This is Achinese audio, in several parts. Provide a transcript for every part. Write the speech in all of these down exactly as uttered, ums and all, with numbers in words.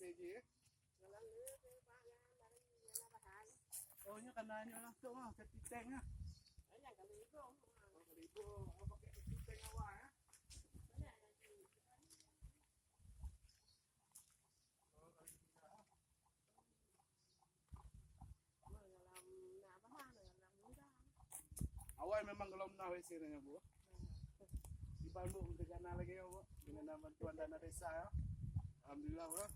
Lagi, eh? Oh, nyoe kana nyoe langsung ah, safety tank ah. Oh, ka ribung. Oh, pakai safety tank awak, eh? Oh, ka ribung. Awai memang golom na W C nyan, Bu. Di Bandung teuka na lagèe nyoe, Bu. Dengan bantuan dana desa, ya. Alhamdulillah, Bu. Ya.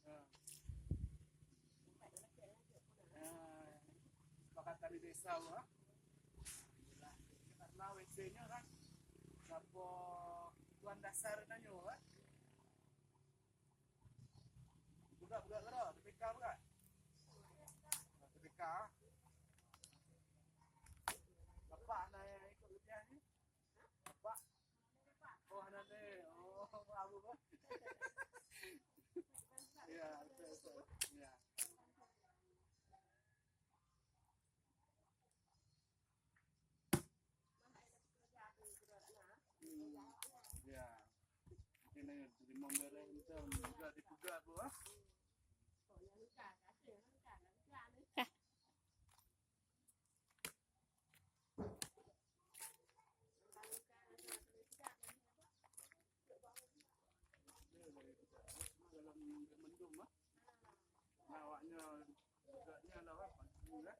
Ya. Kesepakatan di desa, Bu. Alhamdulillah. Karena W C-nya kan, siapa tuan dasar nanya, kan? Buka, buka, buka. T P K buka. T P K. Bapak na yang ikut latihan ni? Bapak? Oh, ada ni. Oh, baru, bah. Ya, betul, betul. Ya. Hmm. Ya. Ini limong belas macam juga dipegat tu, ah. Dalam mendung, ah. Nah, awaknya juga ni lah, ah, pantun, eh.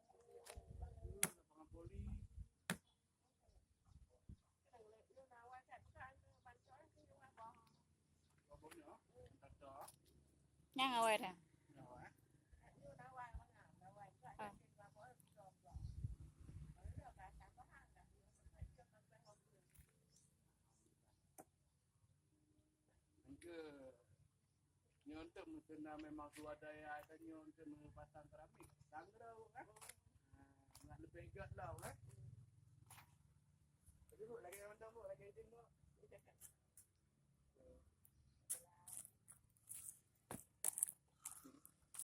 Lapangan voli. Nyang awai dah. Ah. Engke nyoe tem kena memang swadaya tanyoe tem pasang keramik. Tangga kan? Ha, nak lebih gak lah kan? Jadi, Bu, lagi yang mantap, Bu, lagi izin, Bu.